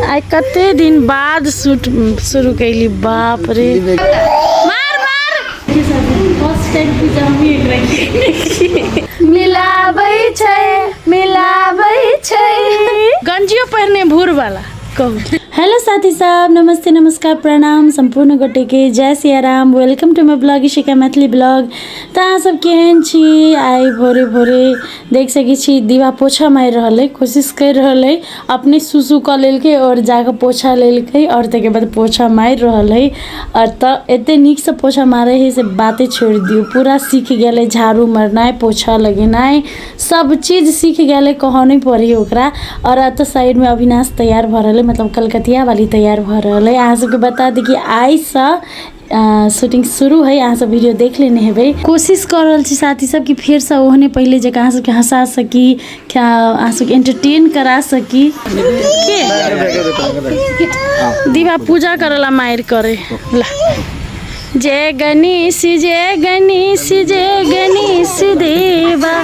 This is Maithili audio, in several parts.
आइ कते दिन बाद शूट शुरू कैली, बाप रे। मार मार, फर्स्ट टाइम पूजा हम एकरा मिलाबै छै, मिलाबै छै। गंजियो पहिरने भूर वाला कहू। हेलो साथी साहब, नमस्ते, नमस्कार, प्रणाम सम्पूर्ण गोटे के, जय Siyaram. Welcome to my blog Ishika Maithili blog. तऽ अहाँ सब केहन छी? आइ भोरे भोरे देख सकै छी दीवा पोछा मारि रहल अइ, कोशिश करि रहल अइ। अपने सुसु कऽ लेलकै आओर जाकऽ पोछा लेलकै आओर ताहिके बाद पोछा मारि रहल अइ। आओर तऽ एतेक नीकसँ पोछा मारै हइ से बाते छोड़ि दियौ, पूरा सीख गेल अइ। झाड़ू मारनाइ, पोछा लगेनाइ, सब चीज सीख गेल अइ, कहऽ नहि पड़ै हइ ओकरा। आओर एतऽ साइडमे अविनाश तैयार भऽ रहल अइ, मतलब कलकतियावाली तैयार भऽ रहल अइ। अहाँ सबके बता दी कि आइसँ शूटिंग शुरू है, अहाँ सब वीडियो देख लेने हेबै। कोशिश कऽ रहल छी साथी सब कि फेरसँ ओहने पहिले जकाँ अहाँ सबके हँसा सकी, अहाँ सबके एंटरटेन करा सकी। के दीवा पूजा करला मारि करे ला। जय गणेश, जय गणेश, जय गणेश देवा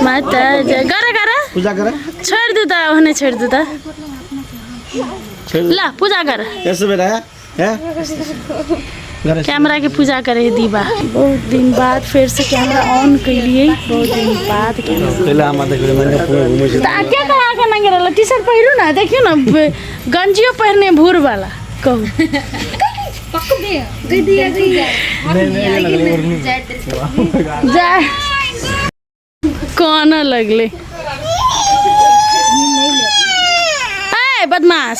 माता जय गर गर। पूजा करे। छोड़ि दू तऽ ओहने छोड़ि दू तऽ ला पूजा कर। ऐसे बेटा है कैमरा के पूजा करे है दीवा। बहुत दिन बाद फिर से कैमरा ऑन कैलिए, बहुत दिन बाद कैमरा। तऽ के कहा के नंगे रहल टी शर्ट पहिरू ना, देखियो ना गंजियो पहिरने भूर वाला कहू। जा कानऽ लगलै। ए बदमाश,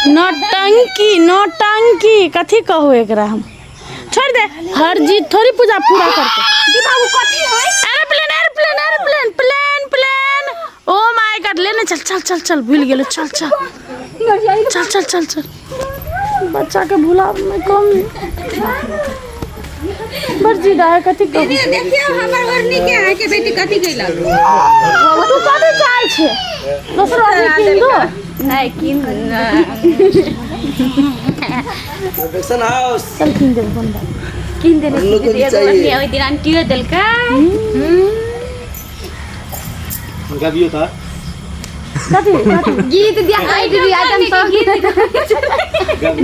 नौटंकी नौटंकी कथी कहू एकरा हम, छोड़ दे। हर जीत थोड़ी पूजा पूरा करते। Aeroplane aeroplane aeroplane plane plane, oh my god, लेने चल चल चल चल, भूल गेलो, चल चल चल चल चल चल। बच्चा के भुला में कम बड़ जिद है, कथी कहू। देखियो हमर ओढ़नी के अहाँ के बेटी कथी कैलक। तू कथी चाहै छे? दोसर ओढ़नी कीन दो। नहीं कीन। प्रोडक्शन हाउस चल कीन देब कोन बात। कीन देने हम लोग को भी एगो चाहिए। ओढ़नी ओहि दिन आंटियो देलकै। गबियो था। कथी कथी गीत दिया आई दीदी आज हम सब गीत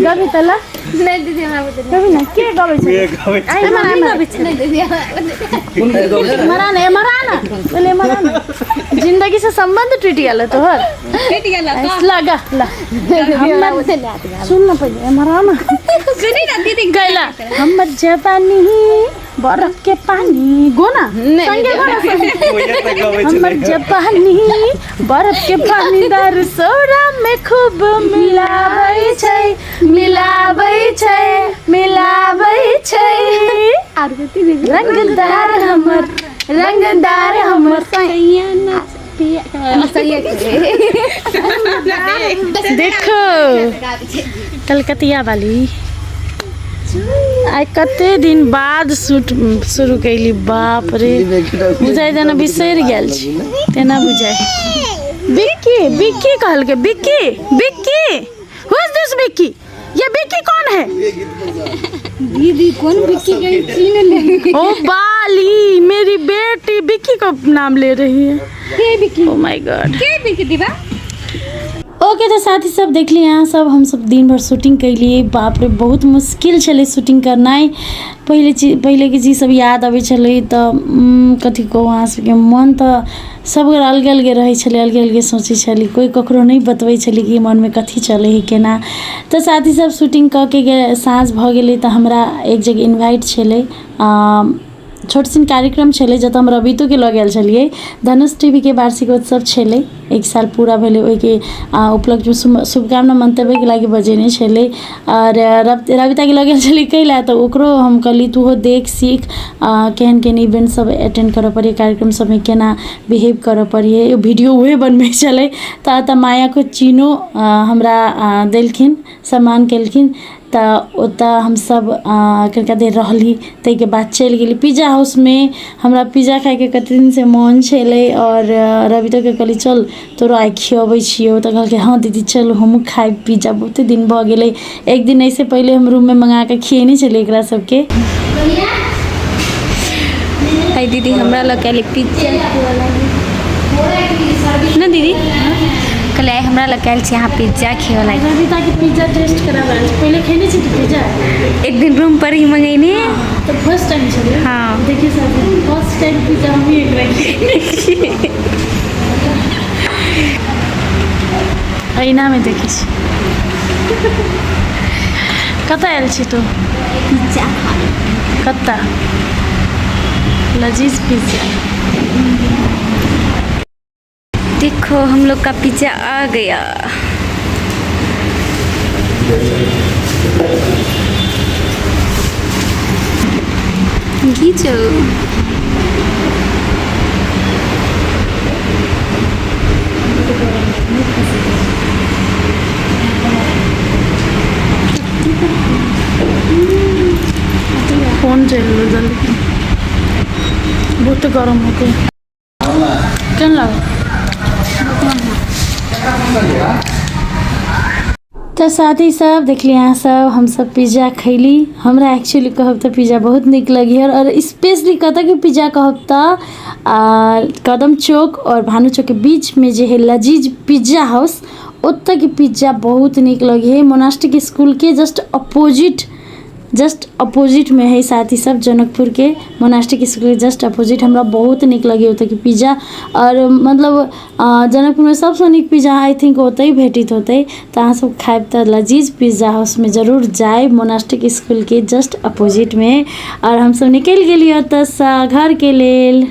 गबी त ल। नहीं दीदी हमरा बुझल गबी न, के गबै छै? ये गबै। एमहर एमहर। नहीं दीदी हमरा मरा न, मरा न, पहिले मरा न। जिंदगी से संबंध टूट गेल तोहर। टूट गेल। लगा ला हमर, सुन न पहिले, मरा न। सुनी ना दीदी। गैला हमर जवानी बरफ के पानी गोना संगे गोना संगे। हमर जवानी बरफ के पानी दारू सोडा में खूब मिलाबै छै, मिलाबै छै, मिलाबै छै। रंगदार हमर, रंगदार हमर सैया ना पिया सैया। देखो कलकतिया वाली आइ कते दिन बाद शूट शुरू कैली, बाप रे। बुझाइ जेना बिसरि गेल छी तेना बुझाइ। बिक्की बिक्की कहलकै, Bikki Bikki, who is this Bikki? ये बिक्की कौन है? दीदी कौन बिक्की गई चीन ले। ओ बाली, मेरी बेटी बिक्की को नाम ले रही है। के बिक्की? ओ my God, के बिक्की दीवा? ओके तऽ साथी सब देखली अहाँ सब, हम सब दिन भर शूटिंग कैलिए। बाप रे, बहुत मुश्किल छलै शूटिंग करनाइ। पहिले चीज, पहिलेके चीज सब याद अबै छलै तऽ कथी कहू अहाँ सबके, मन तऽ सबके अलगे अलगे रहै छलै, अलगे अलगे सोचै छलै, कोइ ककरो नहि बतबै छलै कि मनमे कथी चलै हइ केना। तऽ साथी सब शूटिंग कऽ के साँझ भऽ गेलै तऽ हमरा एक जगह इन्वाइट छलै, छोट सन कार्यक्रम छलै जतऽ हम रवितोके लऽ गेल छलियै। धनुष टी वी के वार्षिकोत्सव छलै, एक साल पूरा भेलै, ओहिके उपलक्ष्यमे शुभकामना मन्तव्यके लागि बजेने छलै। आओर रविताके लऽ गेल छलियै कै लए तऽ ओकरो हम कहलियै तूहो देख सीख केहन केहन इवेंट सब अटेंड करऽ पड़ै, कार्यक्रम सबमे केना बिहेव करऽ पड़ै है। वीडियो उहे बनबै छलै तऽ एतऽ मायाके चीनो हमरा देलखिन, सम्मान केलखिन। तऽ ओतऽ हमसब कनिका देर रहली, ताहिके बाद चलि गेली पिज्जा हाउसमे। हमरा पिज्जा खाइके कते दिनसँ मोन छलै आओर रवितोके कहली चल तोरो आइ खिअबै छियौ, तऽ कहलकै हँ दीदी चल हमहूँ खायब पिज्जा, बहुते दिन भऽ गेलै। एक दिन एहिसँ पहिले हम रूममे मँगाकऽ खिएने छलियै एकरा सबके। हाय दीदी, हमरा लग के पिज्जा ना दीदी। हमरा लग आयल छी अहाँ पिज्जा खेवला। रविता के पिज्जा टेस्ट कराबे आयल छी। पहिले खेने छी तू पिज्जा? एक दिन रूम पर ही मंगेने। तऽ फर्स्ट टाइम छलै। हाँ। देखिए साथी, फर्स्ट टाइम पिज्जा हम ही एकरा ऐनामे देखै छी। कतऽ आयल छी तू? पिज्जा। कतऽ? लजीज पिज्जा। देखो हम लोग का पिज्जा आ गया। घीचो। फोन चलि गेलो जल्दी, बहुत गरम हो गया। केहन लागल? तऽ साथी सब देखली अहाँ सब, हमसब पिज्जा खैली। हमरा एक्चुअली कहब तऽ पिज्जा बहुत नीक लगी है, और स्पेशली कतऽ के पिज्जा कहब तऽ कदम चौक और भानु चौक के बीच में जे है लजीज पिज्जा हाउस, ओतऽ के पिज्जा बहुत नीक लगी है। मोनास्टिक स्कूल के जस्ट अपोजिट में है साथी सब, जनकपुर के मोनास्टिक स्कूल के जस्ट अपोजिट। हमरा बहुत नीक लगे ओतऽ के पिज्जा, और मतलब जनकपुर में सबसँ नीक पिज्जा I think ओतहि भेटित होतै। तऽ अहाँ सब खायब तऽ लजीज पिज्जा हाउसमे जरूर जायब, मोनास्टिक स्कूल के जस्ट अपोजिट में। और हमसब निकलि गेलियै ओतऽसँ घरके लेल।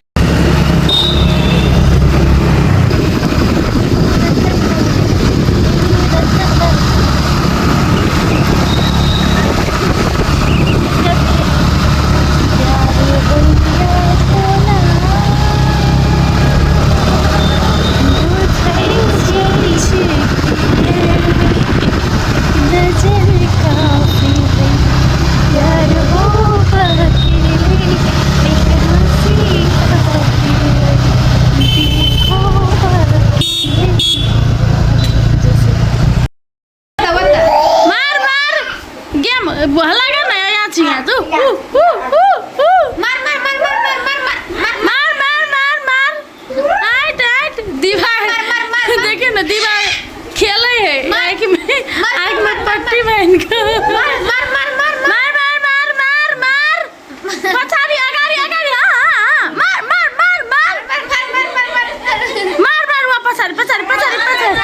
मार मार गेम लगा ना यहाँ छी यहाँ तू ऊ ऊ ऊ ऊ मार मार मार मार मार मार मार मार मार मार मार आइट आइट दीवार मार, मार, मार। देखिए ना दीवार खेले है, आँख में आँख में पट्टी बांध के। मार मार मार मार मार मार मार मार मार पछाडि अगाडि अगाडि, हाँ हाँ हाँ, मार मार मार मार मार मार मार मार मार मार वहाँ पछाडि पछाडि पछाडि पछाडि,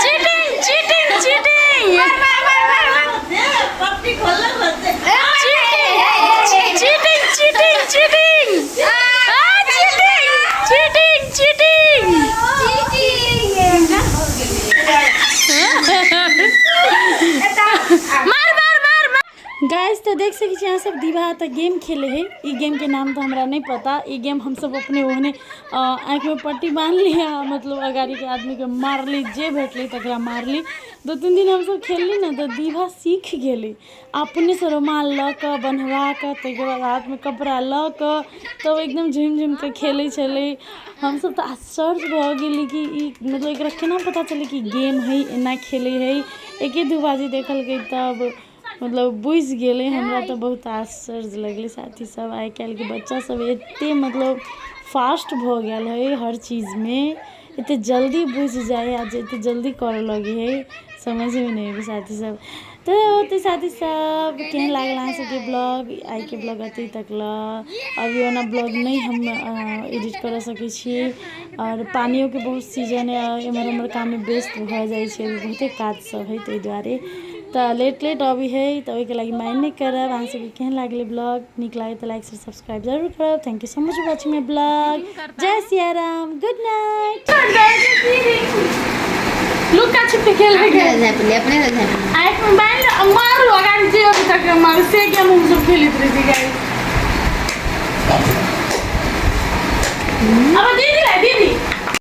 cheating cheating cheating cheating cheating cheating cheating cheating cheating. मार मार मार मार। गाइस तो देख सकै छी अहाँ सब दीवा तऽ गेम खेले है। ई गेम के नाम तऽ हमरा नहीं पता। ई गेम हम सब अपने ओहने आँखि में पट्टी बांध लिया, मतलब अगाड़ी के आदमी के मारली, जे भेटली तकरा मारली। 2-3 दिन हम सब खेलली ना तऽ दीवा सीख गेली, अपने से रुमाल लऽ कऽ बन्हवा कऽ ताहिके बाद हाथ में कपड़ा लऽ कऽ तब एकदम झुमि झुमि कऽ खेलै छलै। हमसब तऽ आश्चर्य भऽ गेली कि ई मतलब एकरा केना पता चललै कि गेम है, एना खेलै है। एके दू बाजी देखलकै तब मतलब बुझि गेलै। हमरा तऽ बहुत आश्चर्य लगलै साथी सब, आइ काल्हिके बच्चा सब एते मतलब फास्ट भऽ गेल है हर चीजमे, एते जल्दी बुझि जाइ है आ एते जल्दी करऽ लगै है, समझमे नहि अबै साथी सब। तऽ ओते साथी सब केहन लागल अहाँ सबके ब्लॉग? आइके ब्लॉग अते तक ल अभी ओना ब्लॉग नहि हम एडिट करऽ सकै छी, आओर पानियोके बहुत सीजन है, एम्हर ओम्हर काममे व्यस्त भऽ जाइ छै, बहुते काज सब है, ताहि दुआरे तऽ लेट लेट अबै है, तऽ ओहिके लागि माइंड नहि करब। अहाँ सबके केहन लागलै ब्लॉग? नीक लागै तऽ लाइक शेयर सब्सक्राइब जरूर करब। Thank you so much for watching my blog. जय सियाराम, गुड नाइट। लुका छिपी खेल के अपने आँख में बांध मारू अगाडि जे अभी तक मारू से गेम हम सब खेलैत रहे गाइस। अब दीदी लाई दीदी